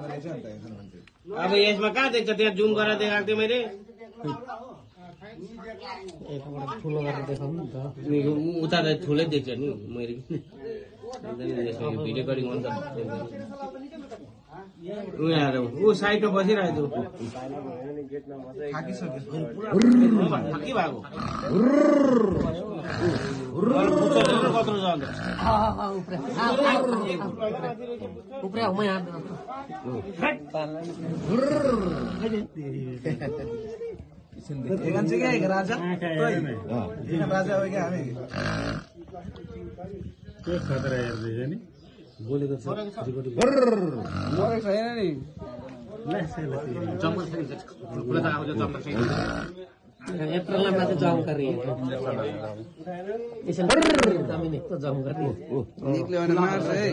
अब यसमा कहाँ देख्छ त्यहाँ जुम गरेर देखाएको थिएँ मैले ठुलो गरेर देखाउनु नि त उता त ठुलै देख्छ नि मैले भिडियो कलिङ गर्नु त ऊ साइडमा बसिरहेको थाकी भएको कत्रो छ अन्त उपरे हो यहाँ राजा राजा हो क्या हामी के खतरा हेर्दैछ नि बोलेको छ छैन नि अप्रैलमा मात्र जम गरेँ यसो जमिन त जम गर्ने निक्ल्यो भने मार्छ है